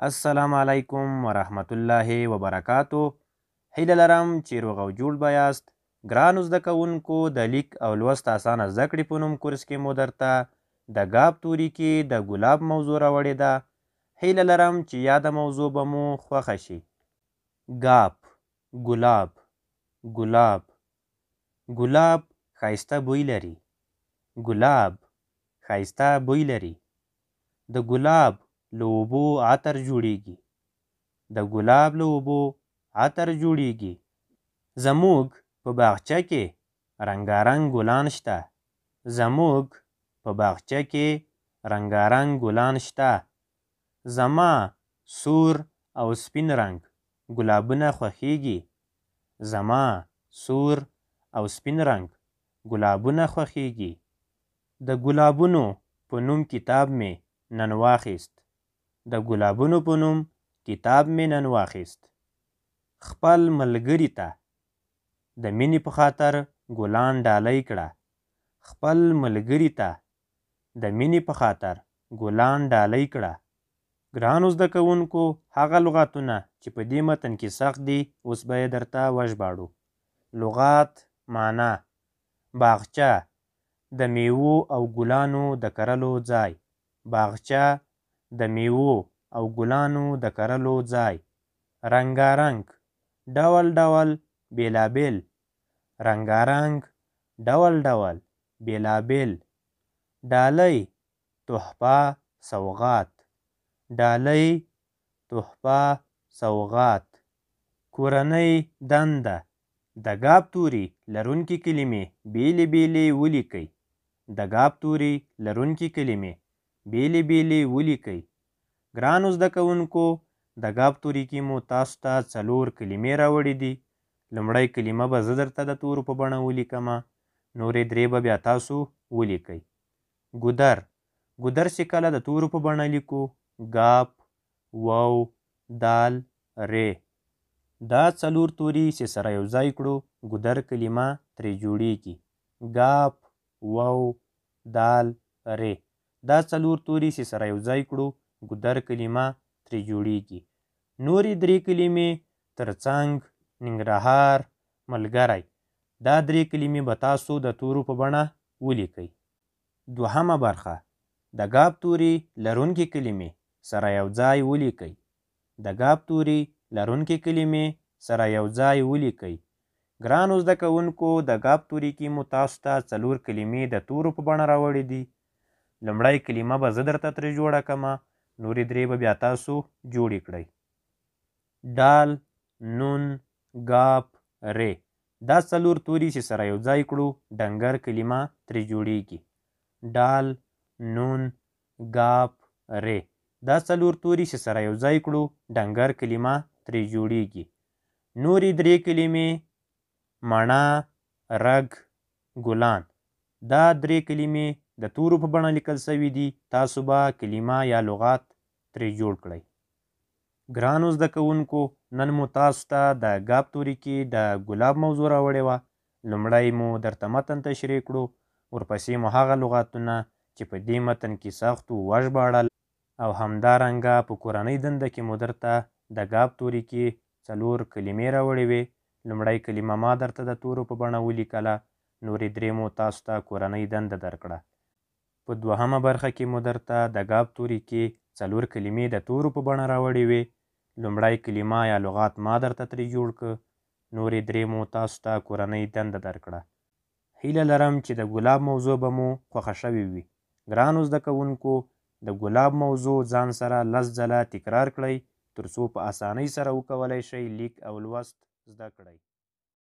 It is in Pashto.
السلام علیکم ورحمت الله وبرکاتو. هیله لرم چې روغ او جوړ به یاست. ګرانو زده کوونکو، د لیک او لوست اسانه زده کړې په نوم کورس کې مو درته د ګاب توري کې د ګلاب موضوع راوړې ده. هیله لرم چې یاده موضوع به مو خوښه شي. ګاب، ګلاب، ګلاب. ګلاب ښایسته بوی لري. ګلاب ښایسته بوی لري. د ګلاب له اوبو عطر جوړیږي. د ګلاب له اوبو عطر جوړیږي. زموږ په باغچه کې رنګارنګ ګلان شته. زموږ په باغچه کې رنګارنګ ګلان شته. زما سور او سپین رنګ ګلابونه خوښیږي. زما سور او سپین رنګ ګلابونه خوښیږي. د ګلابونو په نوم کتاب مې نن واخیست. د ګلابونو په نوم کتاب مې نن واخیست. خپل ملګري ته د مینې په خاطر ګلان ډالۍ کړه. خپل ملګري ته د مینې په خاطر ګلان ډالۍ کړه. ګرانو زده کوونکو، هغه لغاتونه چې په دې متن کې سخت دي اوس به یې درته وژباړو. لغات معنا: باغچه، د میوو او ګلانو د کرلو ځای. باغچه، د میوو او ګلانو د کرلو ځای. رنګارنګ، ډول ډول، بېلابېل. رنګارنګ، ډول ډول، بېلابېل. ډالۍ، تحفه، سوغات. ډالۍ، تحفه، سوغات. کورنۍ دنده: د ګاب توري لرونکې کلمې بېلې بېلې ولیکئ. د ګاب توري لرونکې کلمې بېلې بېلې ولیکئ. ګرانو زده کوونکو، د ګاب توري کې مو تاسو ته 4 کلمې راوړې دي. لومړی کلمه به زه درته د تورو په بڼه ولیکمه، نورې 3 به بیا تاسو ولیکئ. ګودر، ګودر چې کله د تورو په بڼه لیکو، ګاپ، واو، دال، ری، دا 4 توري چې سره یو ځای کړو ګودر کلمه ترې جوړیږي. ګاپ، واو، دال، ری، دا 4 توري چې سره یو ځای کړو ګودر کلمه ترې جوړیږي. نورې 3 کلمې ترڅنګ، ننګرهار، ملګری، دا 3 کلمې به تاسو د تورو په بڼه ولیکئ. دوهمه برخه: د ګاب توري لرونکې کلمې سره یو ځای ولیکئ. د ګاب توري لرونکې کلمې سره یو ځای ولیکئ. ګرانو زده کوونکو، د ګاب توري کې مو تاسو ته 4 کلمې د تورو په بڼه راوړې دي. لومړی کلمه به زه درته ترې جوړه کړم، نورې 3 به بیا تاسو جوړې کړئ. ډال، نون، ګاپ، ری، دا 4 توري چې سره یو ځای کړو ډنګر کلمه ترې جوړیږي. ډال، نون، ګاپ، ری، دا 4 توري چې سره یو ځای کړو ډنګر کلمه ترې جوړیږي. نورې 3 کلمې مڼه، رګ، ګلان، دا 3 کلمې د تورو په بڼه لیکل سوي دي. تاسو به کلمه یا لغات ترې جوړ کړئ. ګرانو زده کوونکو، نن مو تاسو ته د ګاب توري کې د ګلاب موضوع راوړې وه. لومړی مو درته متن تشریح کړو، ورپسې مو هغه لغاتونه چې په دې متن کې سخت وو وژباړل، او همدارنګه په کورنۍ دنده کې مو درته د ګاب توري کې 4 کلمې راوړې وې. لومړی کلمه ما درته د تورو په بڼه ولیکله، نورې 3 مو تاسو ته کورنۍ دنده درکړه. په دوهمه برخه کې مو درته د ګاب توري کې 4 کلمې د تورو په بڼه راوړې وې. لومړی کلمه یا لغات ما درته ترې جوړ که، نورې 3 مو تاسو ته کورنۍ دنده درکړه. هیله لرم چې د ګلاب موضوع به مو خوښه شوې وي. ګرانو زده کوونکو، د ګلاب موضوع ځان سره 10 ځله تکرار کړئ تر څو په اسانۍ سره وکولای شئ لیک او لوست زده کړئ.